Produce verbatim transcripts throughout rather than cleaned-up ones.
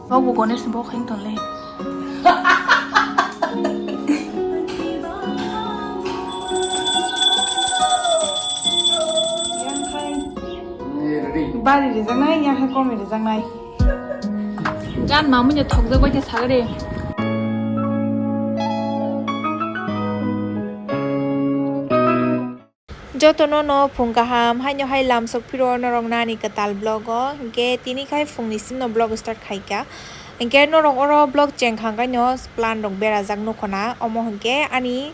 Bokbo Ganesh ni bok hai wng tong le. Bari rijaknai, yang hai komi rijaknai. Gan mamui no thokjak bai khe sagre. Jotono no phung kaham, haino hai lamsok phiro norok nani kwtal vlog o, hinkhe tini khai phungni simi no vlog start khaikha. Hinkhe norok oro vlog chengkha khaino plan rok berajak nukhona, omo hinkhe ani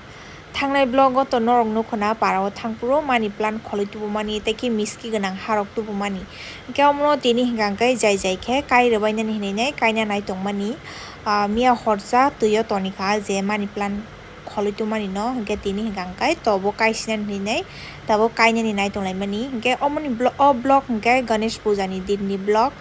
thangnai vlog o to norok nukhona para o thangphuru mani plan kholoi tubumani tei khe miski gwnang harok tubumani. Hinkhe omono tini hinkha hinkhe jai jai khe kai rwbainani hinwi nai kaina nai tongmani, ah, miya horsa twi o tonikha je mani plan kholoi tongmani no, hinkhe tini hinkha hinkhe tobo kaisinani hinwi nai, tabuk kainani nai tonglaimani. Hinkhe omoni vlo-, o vlog hinkhe Ganesh Puja ni din ni vlog.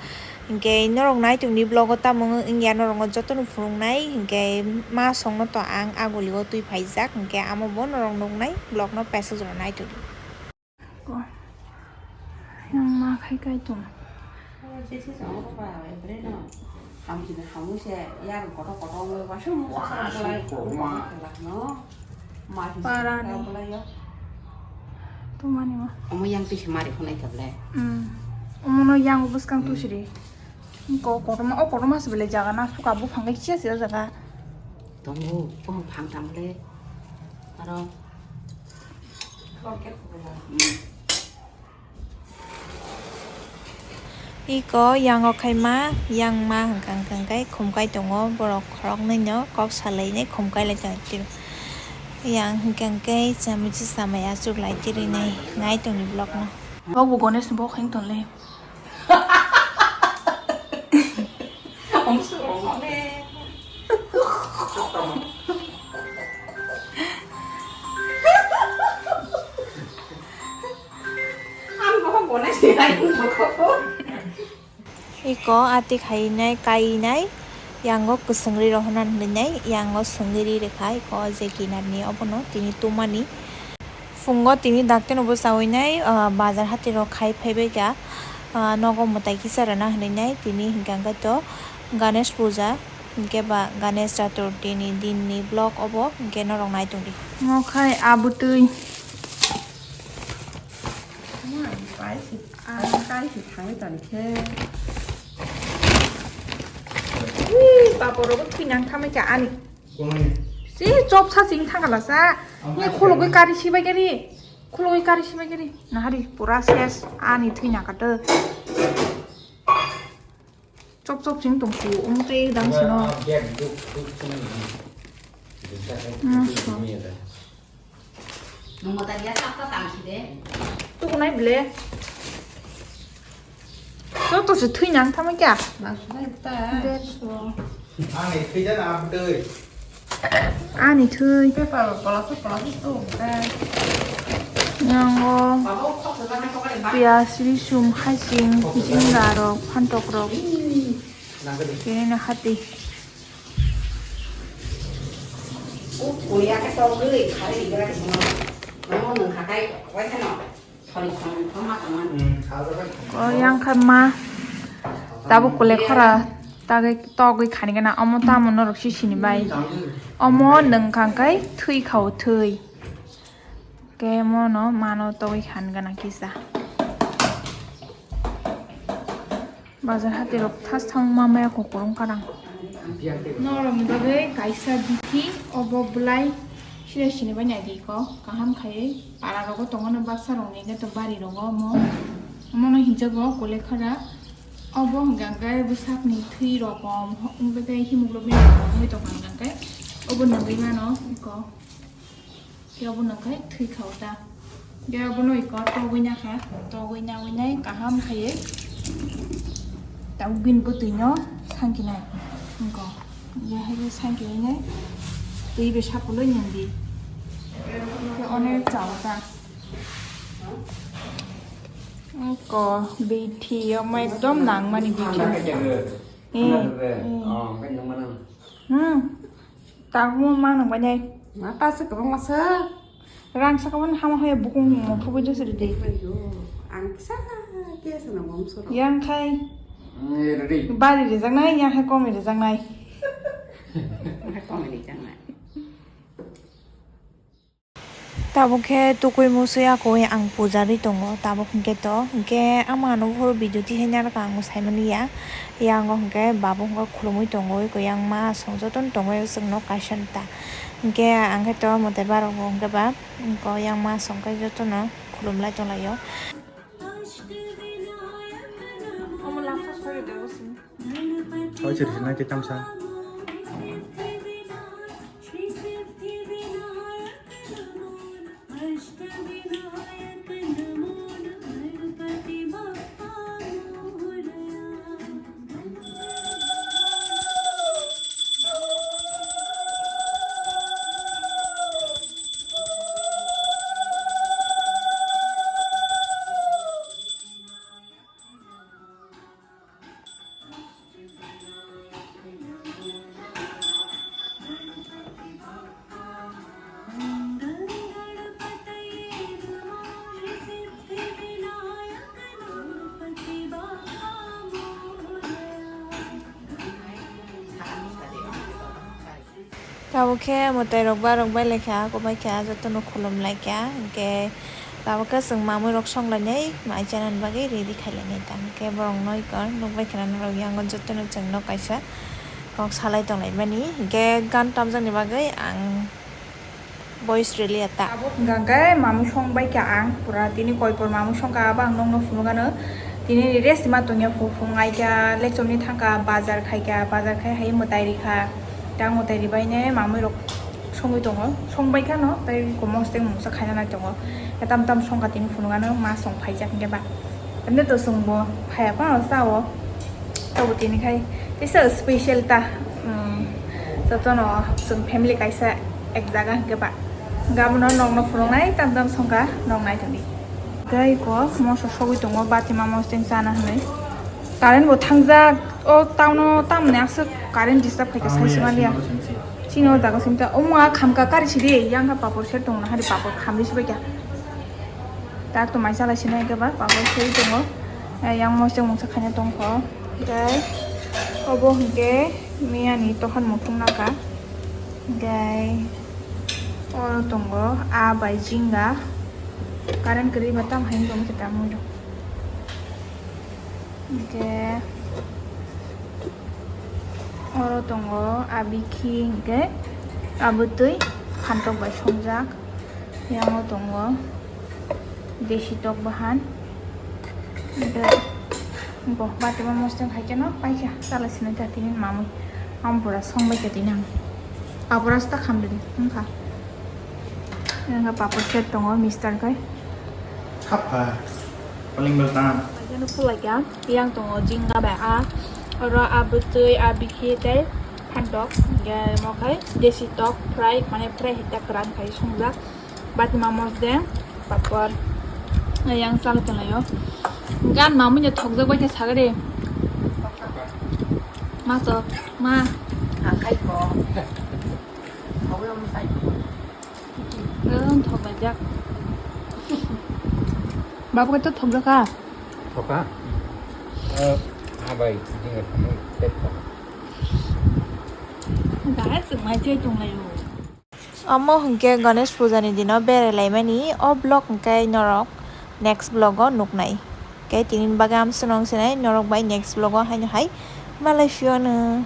Hinkhe norok nai tongni vlog o tamo wngya norok no jotono phunuknai, hinkhe ma songno to ang aguli o twi phaijak, hinkhe amo bo norok nuknai vlog no paisa jora nai tongdi. Ko. Yang ma khai kai tong. Hamsi de hamui se yar kotor kotor wngwi waisa moksa wngwi lai. Kokma. Para ni. Tumani ma. Omo yang twi se mari phunai kable. Hmm. Omo no yang bwskang tu siri. Ko kotorma, o kotorma se bele jaga na suka buphang khe sia sia jaga. Tongo, buphang phang tang le. Aro. Iko yango khaima, yang ma hwnkha hwnkha khe khumkai tongo, borok khoroknwi no kok salainai khumkai lai tongo. Yang hwnkha hwnkhe chamui se chamai achuk lai tiri nai, nai tongni vlog no. Bokbo Ganesh ni bok hai wng tong le. Iko ati khainai, kainai, yango kwswngri rohorna hinwi nai, yango swngwi ri rwkha, iko je kinarni obono tini tumani. Phungo tini dakti no bwchawi nai, ah, bazar hati rok khai phaibai kha, ah, nogo mwtai kisa rwna hinwi nai, tini hinkha khe to Ganesh Puja, hinkhe ba Ganesh Chaturthi ni din ni vlog obo, hinkhe norok nai tongdi. Omo khai abutwi. Ui, papor rogo thwinang thamai kha ani. Si chop sa sing thang kala sa. Ni khulugwi kari sibai kari. Khulugwi kari sibai kari. Nahari pura ses ani thwina kato. Chop chop sing tong su, um tei dang sino. Nokha. Nungma ta dia sap ta tang si de. Tukunai ble. Joto se thwi nang thama kya? Nang si nai ta. Ani thwi jana abdoi. Ani thwi. Pepa pala tu pala tu tu. Yango. Piyas, risum, haching, jinga rok, phantok rok. Kini na hati. O yang kha ma. Tabuk kule khora tagwi togwi khani gana omo tamo norok si sini bai. Omo nung khang kai thwi khao thwi. Ke mono mano togwi khani gana kisa. Bazar hati rok thas thang ma maya kukurung karang. Norok ni bagwi kaisa bithi obo bwlai sira sini bai nai di ko kaham khai para rogo tongo no baksa rok ni to bari rogo mo mono hinjago kole khara obo hingka khe bwsak ni thwi rok wngkha khe hemoglobin rok wngwi tongkha hingka khe obo nugwi mano ko. Khe obono khe thwi kha o ta. Khe obono iko togwi na kha, togwi nawi nai kaham khaiwi. Tabuk bini bwtwi no sanki nai. Iko. Khe hai khe sanki nai. Twi bai sapulwi nung di. Khe onek cha o ta. Iko bithi omo ekdom nang mani bithi. Eh, eh. Hmm. Tabuk ma nang bai nai. Ma ta se kwbangma se. Rang saka wan hama hoya bukung mo phubui do siri de. Ayo, ang kisa kisa na bom soro. Yang khai. Bari rijaknai, yang hai komi rijaknai. Tabuk khe tukui musui akoi ang puja ri tongo, tabuk hwnkhe to, hwnkhe ama ano phuru video tihai narwkha ang saimani ya. Yango hwnkhe babu hwnkhe khulumui tongo, eko yang ma song jotono tongo, chwngno kaisa ta. Hwnkhe ang khe to mote barogo hwnkhe ba, eko yang ma song khe jotono khulumlai tonglaio. Tabuk khe mwtai rok ba rok bai lai kha, kobai kha jotono khulum lai kha, hwnkhe tabuk khe chwng mamui rok song lainai mai chanani bagwi ready khai lainai ta, hwnkhe borok no eko nukbai khna norok yango jotono chwng nok kaisa kok salai tong lai mani, hwnkhe gan tamjakni bagwi ang voice rwliya ta. Tabuk hwnkha khe mamui song bai kha ang pura tini koi por mamui song kha abo ang nokno phunuk ano tini rest ma tongya phung phung ai kha lecomni thang kha bazar khai kha bazar khai hai mwtai ri kha. Tang mwtai ribaine mamui rok songwi tongo, songbai khano tei mosdeng mungsa khaina nai tongo. Tam tam songkha tini phunukano ma song phaijak hwnkhe ba. Emne to chwngbo phaiya phano chao. Tabo tini khai teisa special ta, um, jotono chwng family kaisa ek jaga hwnkhe ba. Gabono nokno phunuknai tam tam songkha nok nai tongdi. Tei ko moso sogwi tongo batima mosdeng chana hwnwi. Current bo thangjak. O town o tamni aswk current disturb khaikha sai se maliya. Chini o jaga simi ta omo a khamka kari sidi yang kha papor se tongna hari papor khamri se baikha. Tak to mai chalai sini khe ba papor se tongo. Eh, yang mosdeng mungsa khaina tongkho. Tei obo hwnkhe miyani tohan muthung naka. Tei oro tongo a bai jinga. Current kwrwi ba tam hai wngtong khe tamwi rok. Hingke oro tongo abikhi hingke abotwi phantok bai songjak, yango tongo desi tok bahan, hingke bo batima mosdeng hai kheno paikha, chala sinai ta tini mamwi, ampura songbai kha tini ang, apura sta khamridi wngkha. Yang papor set tongo, mister kai. Hapha, paling belta. Yang tongo, jingga bai a, oro a bwtwi, a bikhi tei phantok. Ge mo khai desi tok fry, mane fry hita kwran khai songjak. Batima mosdeng, papor. Yang salo tonglayo. Gan mamanya thokjak bai khe sagade. Ma so, ma. Ang khai ko. Ang thok laijak. Babu khe to thok jakha. Thok kha? Eh, ha bai, jing thok. Dai sung mai chai tong lai o. Omo hwnkhe Ganesh puja ni dino berai lai mani. O vlog hwnkhe norok next vlog o nuknai. Khe tini bagwi amsonong sinai norok bai next vlog o haino hai malai phiyano.